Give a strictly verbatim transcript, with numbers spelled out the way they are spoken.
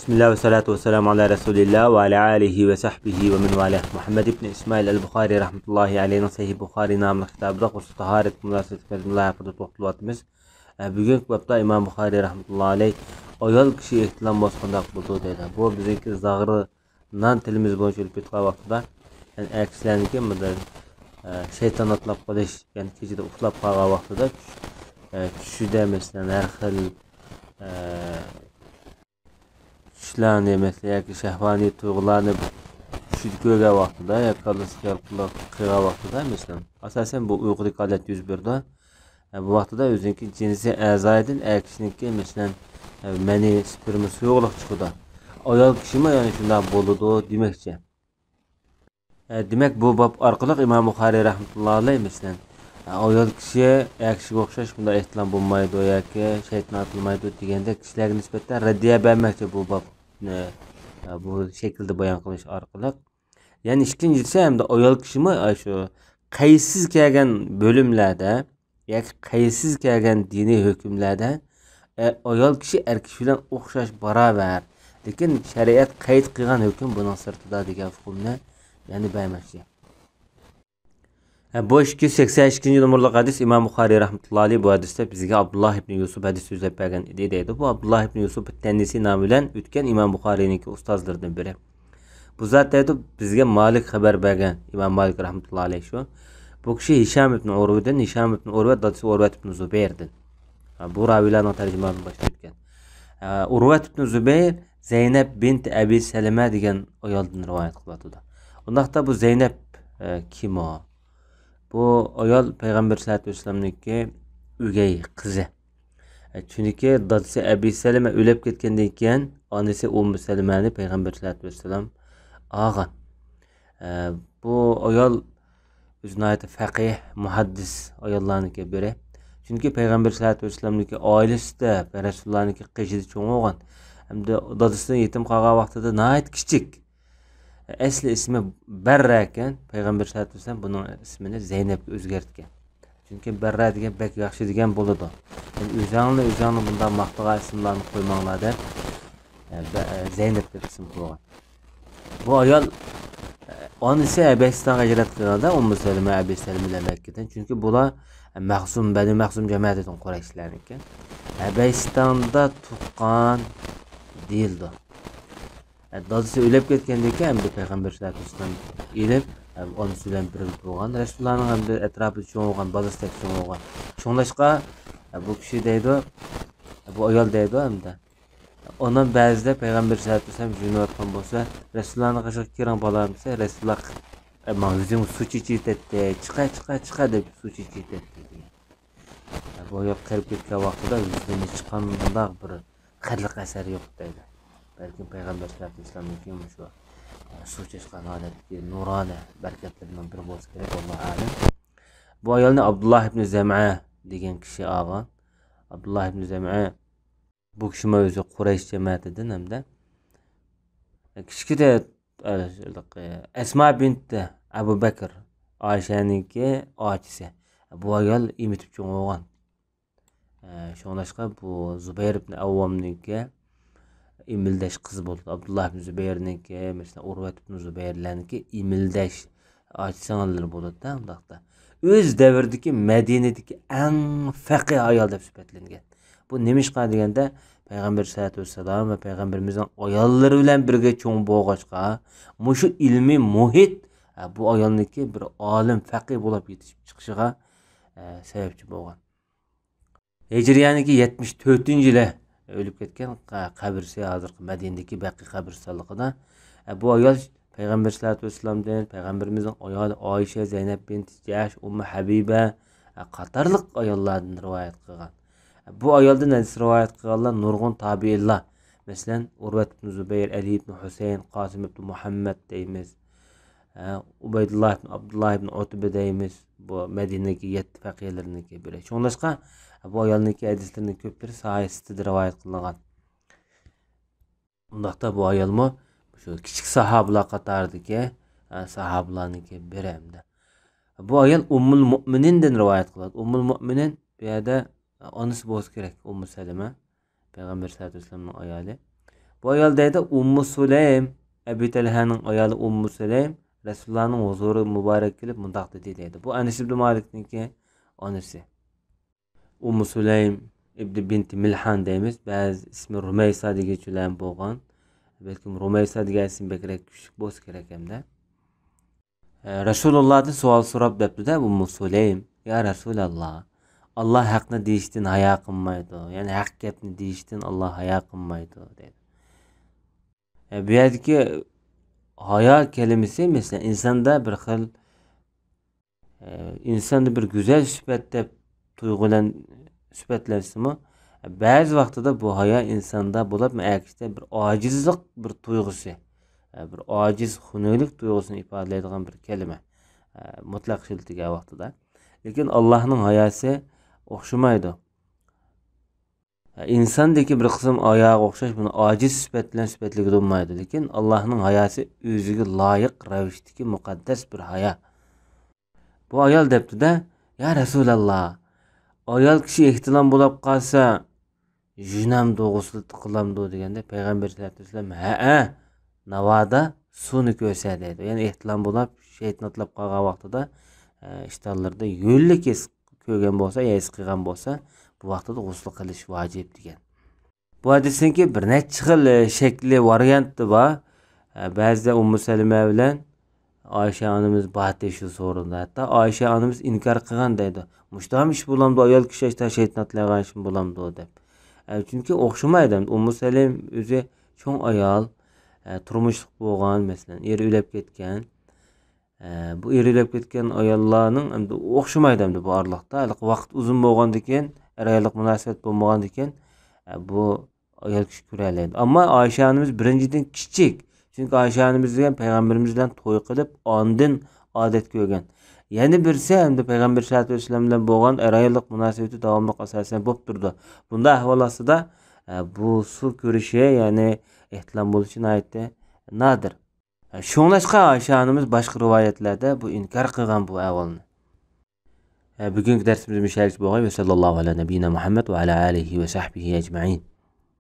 بىسمىللا ۋەسسالاتۇ ۋەسسالامۇ ئالا رەسۇلىللا ۋە ئالا ئالىھى ۋە سەھبىھى ۋە مەن ۋالاھ. مۇھەممەد ئىبن ئىسمائىل ئەل بۇخارىي رەھمەتۇللاھى ئەلەيھىنىڭ سەھىھ بۇخارىي ناملىق كىتابىدا غۇسلى تاھارەتكە مۇناسىۋەتلىك مەزمۇنلار ھەققىدە توختىلىۋاتىمىز. ئە، بۈگۈنكى بابتا ئىمام بۇخارىي رەھمەتۇللاھى ئەلەيھ ئايال كىشى ئېھتىلام بولسا قانداق بولىدۇ دەيدۇ. بۇ بىزنىڭكى زاغرا نان تىلىمىز بويىچە ئېلىپ كېتىدىغان ۋاقتىدا، يەنى ئەر كىشىلەرنىڭكى مۇنداق، ئە، شەيتان ئاتلاپ قېلىش، يەنى كېچىدە ئۇخلاپ قالغان ۋاقتىدا، ئە، چۈشىدە مەسىلەن ھەر خىل، ئە، چۈشلەرنى، مەسىلەن، ياكى شەھۋانىي تۇيغۇلارنى چۈشىدە كۆرگەن ۋاقتىدا ياكى كاللىسى خىيال قىلغان ۋاقتىدا، مەسىلەن، ئاساسەن بۇ ئۇيقۇدىكى ھالەت يۈز بېرىدۇ. ھە، بۇ ۋاقتىدا ئۆزىنىڭكى جىنسىي ئەزايىدىن ئەر كىشىنىڭكى، مەسىلەن، ھە، مەنى، سپېرما سۇيۇقلۇق چىقىدۇ. ئايال كىشىمۇ يەنە شۇنداق بولىدۇ دېمەكچى. ھە، دېمەك، بۇ باب ئارقىلىق ئىمام بۇخارىي رەھمەتۇللاھى ئەلەيھ، مەسىلەن، ئايال كىشى ئەر كىشىگە ئوخشاش بۇنداق ئېھتىلام بولمايدۇ ياكى شەيتان ئاتلىمايدۇ دېگەندەك كىشىلەرگە نىسبەتەن رەددىيە بەرمەكچى بۇ بابنى، بۇ شەكىلدە بايان قىلىش ئارقىلىق. يەنى ئىككىنچىسى، ھەمدە ئايال كىشىمۇ ئاشۇ قەيسىز كەلگەن بۆلۈملەردە ياكى قەيسىز كەلگەن دىنىي ھۆكۈملەردە، ئە، ئايال كىشى ئەر كىشى بىلەن ئوخشاش باراۋەر، لېكىن شەرىئەت قەيت قىلغان ھۆكۈم بۇنىڭ سىرتىدا دېگەن ئۇقۇمنى يەنە بەرمەكچى. ھە، بۇ ئىككى يۈز سەكسەن ئىككىنچى نومۇرلۇق ھەدىس ئىمام بۇخارىي رەھمەتۇللاھى ئەلەيھ بۇ ھەدىستە بىزگە ئابدۇللاھ ئىبنى يۈسۈپ ھەدىس سۆزلەپ بەرگەن ئىدى دەيدۇ. بۇ ئابدۇللاھ ئىبنى يۈسۈپ تەننىسى نامى بىلەن ئۆتكەن ئىمام بۇخارىينىڭكى ئۇستازلىرىدىن بىرى. بۇ زات دەيدۇ، بىزگە مالىك خەۋەر بەرگەن، ئىمام مالىك رەھمەتۇللاھى ئەلەيھ شۇ. بۇ كىشى ھىشام ئىبن ئۇرۋىدىن، ھىشام ئىبن ئۇرۋە دادىسى ئۇرۋەت ئىبن زۇبەيردىن. ھە، بۇ راۋىيلارنىڭ تەرجىمانى باشتا ئۆتكەن. ھە، ئۇرۋەت ئىبن زۇبەير زەينەپ بىنت ئەبى سەلەمە دېگەن ئايالدىن رىۋايەت قىلىۋاتىدۇ. ئۇنداقتا بۇ زەينەپ، ھە، كىم ئۇ؟ بۇ ئايال پەيغەمبەر سەللەللاھۇ ئەلەيھى ۋەسەللەمنىڭكى ئۆگەي قىزى. ئە، چۈنكى دادىسى ئەبى سەلەمە ئۆلۈپ كەتكەندىن كېيىن، ئانىسى ئۇممۇ سەلەمەنى پەيغەمبەر سەللەللاھۇ ئەلەيھى ۋەسەللەم ئالغان. ئە، بۇ ئايال ئۆزى ناھايىتى فەقىھ، مۇھەددىس ئاياللارنىڭكى بىرى. چۈنكى پەيغەمبەر سەللەللاھۇ ئەلەيھى ۋەسەللەمنىڭكى ئائىلىسىدە، رەسۇلۇللانىڭكى قېشىدا چوڭ بولغان. ھەمدە دادىسىدىن يېتىم قالغان ۋاقتىدا ناھايىتى كىچىك. ئەسلى ئىسمى بەررە ئىكەن. پەيغەمبەر سەللەللاھۇ ئەلەيھى ۋەسەللەم بۇنىڭ ئىسمىنى زەينەپكە ئۆزگەرتكەن. چۈنكى بەررە دېگەن بەك ياخشى دېگەن بولىدۇ. يەنى ئۆزۈڭلارنى، ئۆزۈڭلارنى بۇنداق ماختىغان ئىسىملارنى قويماڭلار دەپ، ئە، بە-، ئە، زەينەپ دەپ ئىسىم قويغان. بۇ ئايال، ئە، ئانىسى ھەبەشىستانغا ھىجرەت قىلغاندا ئۇممۇ سەلىمە، ئەبى سەلىمە بىلەن مەككىدىن. چۈنكى بۇلار، ئە، مەخزۇم، بەنى مەخزۇم جەمەتىدىن، قۇرەيشلەرنىڭكى. ھەبەشىستاندا تۇغقان دېيىلىدۇ. ئە، دادىسى ئۆلۈپ كەتكەندىن كېيىن، ئەمدى پەيغەمبەر سەللەللاھۇ ئەلەيھى ۋەسەللەم ئېلىپ، ئە، ئانىسى بىلەن بىرگە تۇرغان. رەسۇلۇللانىڭ ئەمدى ئەتراپىدا چوڭ بولغان، بالىسىدەك چوڭ بولغان. شۇڭلاشقا، ئە، بۇ كىشى دەيدۇ، ئە، بۇ ئايال دەيدۇ ئەمدى. ئانام بەزىدە پەيغەمبەر سەللەللاھۇ ئەلەيھى ۋەسەللەم جۈمۈپ ياتقان بولسا، رەسۇلۇللانىڭ قېشىغا كىرىڭ بالام دېسە، رەسۇلۇللا، ئە، ماڭا ئۆزۈڭ سۇ چېچىۋېتەتتى، چىقە، چىقە، چىقە دەپ سۇ چېچىۋېتەتتى. بۇ ئايال قېرىپ كەتكەن ۋاقتىدا يۈزىدىن ھېچقانداق بىر خىرلىق ئەسەر يوق دەيدۇ. بەلكىم پەيغەمبەر سەللەللاھۇ ئەلەيھى ۋەسەللەمنىڭكى مۇشۇ سۇ چاچقان ھالەتتىكى نۇرانە بەرىكەتلىرىنىڭ بىرى بولسا كېرەك، ۋاللاھۇ ئەلەم. بۇ ئايالنى ئابدۇللاھ ئىبنى زەمئە دېگەن كىشى ئالغان. ئابدۇللاھ ئىبنى زەمئە، بۇ كىشىمۇ ئۆزى قۇرەيش جەمەتىدىن ھەمدە كىچىكىدە، ئە، ئەسما بىنت ئەبۇ بەكر، ئائىشەنىڭكى ئاچىسى. بۇ ئايال ئېمىتىپ چوڭ بولغان. ئە، شۇڭلاشقا بۇ زۇبەير ئىبن ئەۋۋامنىڭكى ئېمىلداش قىزى بولىدۇ. ئابدۇللا ئىبن زۇبەيرنىڭكى، مەسىلەن، ئۇرۋەت ئىبن زۇبەيرلەرنىڭكى ئېمىلداش ئاچا سىڭىللىرى بولىدۇ-دە، ئۇنداقتا. ئۆز دەۋرىدىكى مەدىنىدىكى ئەڭ فەقىھ ئايال دەپ سۈپەتلەنگەن. بۇ نېمىشقا دېگەندە، پەيغەمبەر سەللەللاھۇ ئەلەيھى ۋەسەللەم ۋە پەيغەمبىرىمىزنىڭ ئاياللىرى بىلەن بىرگە چوڭ بولغاچقا، مۇشۇ ئىلمىي مۇھىت، ئە، بۇ ئايالنىڭكى بىر ئالىم، فەقىھ بولۇپ يېتىشىپ چىقىشىغا، ئە، سەۋەبچى بولغان. ھىجرىيەنىڭكى يەتمىش تۆتىنچى يىلى ئۆلۈپ كەتكەن، قە-، قەبرىسى ھازىرقى مەدىنىدىكى بەقىي قەبرىستانلىقىدا. ئە، بۇ ئايال پەيغەمبەر سەللەللاھۇ ئەلەيھى ۋەسەللەمدىن، پەيغەمبىرىمىزنىڭ ئايالى ئائىشە، زەينەپ بىنت جەھش، ئۇممۇ ھەبىبە، ئە، قاتارلىق ئاياللاردىن رىۋايەت قىلغان. ئە، بۇ ئايالدىن ھەدىس رىۋايەت قىلغانلار نۇرغۇن تابىئىنلار. مەسىلەن، ئۇرۋەت ئىبن زۇبەير، ئەلى ئىبن ھۈسەيىن، قاسىم ئىبن مۇھەممەد دەيمىز. ھە، ئۇبەيدۇللا ئىبن ئابدۇللا ئىبن ئۇتبە دەيمىز. بۇ مەدىنىدىكى يەتتە پەقىھلىرىنىڭكى بىرى. شۇڭلاشقا، بۇ ئايالنىڭكى ھەدىسلىرىنىڭ كۆپلىرى ساھىھ سىتتىدە رىۋايەت قىلىنغان. ئۇنداقتا بۇ ئايالمۇ شۇ كىچىك ساھابىلار قاتارىدىكى، ھە، ساھابىلارنىڭكى بىرى ھەمدە. بۇ ئايال ئۇممۇل مۇئمىنىندىن رىۋايەت قىلىدۇ. ئۇممۇل مۇئمىنىن بۇ يەردە ئانىسى بولسا كېرەك، ئۇممۇ سەلەمە. پەيغەمبەر سەللەللاھۇ ئەلەيھى ۋەسەللەمنىڭ ئايالى. بۇ ئايال دەيدۇ، ئۇممۇ سۇلەيم، ئەبۇ تەلھەنىڭ ئايالى ئۇممۇ سۇلەيم رەسۇلۇللانىڭ ھۇزۇرىغا مۇبارەك كېلىپ مۇنداق دېدى دەيدۇ. بۇ ئەنەس ئىبنى مالىكنىڭكى ئانىسى. ئۇممۇ سۇلەيم ئىبنى بىنتى مىلھان دەيمىز. بەزى ئىسمى رۇمەيسا دېگۈچىلەرمۇ بولغان. بەلكىم رۇمەيسا دېگەن ئىسىم بەكرەك كۈچلۈك بولسا كېرەك ھەمدە. ئە، رەسۇلۇللادىن سوئال سوراپ دەپتۇ-دە ئۇممۇ سۇلەيم، يا رەسۇلەللا، ئاللا ھەقنى دېيىشتىن ھايا قىلمايدۇ، يەنى ھەق گەپنى دېيىشتىن ئاللا ھايا قىلمايدۇ دەيدۇ. ئە، بۇ يەردىكى ھايا كەلىمىسى، مەسىلەن، ئىنساندا بىر خىل، ئە، ئىنساندا بىر گۈزەل سۈپەت دەپ تۇيغۇلان-، سۈپەتلەنسىمۇ، بەزى ۋاقتىدا بۇ ھايا ئىنساندا بولۇپ، ئەكسىچە بىر ئاجىزلىق بىر تۇيغۇسى، ئە، بىر ئاجىز، خۇنۈكلۈك تۇيغۇسىنى ئىپادىلەيدىغان بىر كەلىمە، ئە، مۇتلەق ئىشلىتىلگەن ۋاقتىدا. لېكىن ئاللانىڭ ھاياسى ئوخشىمايدۇ. ئىنساندىكى بىر قىسىم ھاياغا ئوخشاش، بۇنى ئاجىز سۈپەت بىلەن سۈپەتلىگىلى بولمايدۇ. لېكىن ئاللانىڭ ھاياسى ئۆزىگە لايىق رەۋىشتىكى مۇقەددەس بىر ھايا. بۇ ئايال دەپتۇ-دە، يا رەسۇلەللا، ئايال كىشى ئېھتىلام بولاپ قالسا، يۇيۇنامدۇ، غۇسۇل قىلامدۇ دېگەندە، پەيغەمبەر سەللەللاھۇ ئەلەيھى ۋەسەللەم، ھەئە، ناۋادا سۇنى كۆرسە دەيدۇ. يەنى ئېھتىلام بولاپ، شەيتان ئاتلاپ قالغان ۋاقتىدا، ئە، ئىشتانلىرىدا يۆللۈك ھېس كۆرگەن بولسا، يا ھېس قىلغان بولسا، بۇ ۋاقتىدا غۇسۇل قىلىش ۋاجىپ دېگەن. بۇ ھەدىستىنكى بىر نەچچە خىل، ئە، شەكلى، ۋارىيانتى بار. ئە، بەزىدە ئۇممۇ سەلىمە بىلەن ئائىشە ئانىمىز باتى شۇ سورۇندا. ھەتتا ئائىشە ئانىمىز ئىنكار قىلغان دەيدۇ. مۇشۇنداق ئىش بولامدۇ، ئايال كىشى ئاشتا شەيتان ئاتلايدىغان ئىشمۇ بولامدۇ دەپ. ئە، چۈنكى ئوخشىمايدۇ. ئەمدى ئۇممۇ سەلىم ئۆزى چوڭ ئايال، ئە، تۇرمۇشلۇق بولغان، مەسىلەن، ئېرى ئۆلۈپ كەتكەن. ئە، بۇ ئېرى ئۆلۈپ كەتكەن ئاياللارنىڭ ئەمدى ئوخشىمايدۇ ئەمدى بۇ ئارىلىقتا. ھېلىقى ۋاقىت ئۇزۇن بولغاندىكىن، ئەر-ئاياللىق مۇناسىۋەت بولمىغاندىكىن، ئە، بۇ ئايال كىشى كۆرەلەيدۇ. ئەمما ئائىشە ئانىمىز بىرىنچىدىن كىچىك. چۈنكى ئائىشە ئانىمىز دېگەن پەيغەمبىرىمىز بىلەن توي قىلىپ، ئاندىن ئادەت كۆرگەن. يەنە بىرسى ئەمدى پەيغەمبەر سەللەللاھۇ ئەلەيھى ۋەسەللەم بىلەن بولغان ئەر-ئاياللىق مۇناسىۋىتى داۋاملىق ئاساسەن بولۇپ تۇرىدۇ. بۇنداق ئەھۋال ئاستىدا، ئە، بۇ سۇ كۆرۈشى، يەنى ئېھتىلام بولۇشى ناھايىتى نادىر. شۇڭلاشقا ئائىشە ئانىمىز باشقا رىۋايەتلەردە بۇ ئىنكار قىلغان بۇ ئەھۋالنى. بۈگۈنكى دەرسىمىز مۇشۇ يەرگىچە بولغاي. ۋە سەللەللاھۇ ئەلا نەبىييىنا مۇھەممەد ۋە ئەلا ئالىھى ۋە سەھبىھى ئەجمەئىن.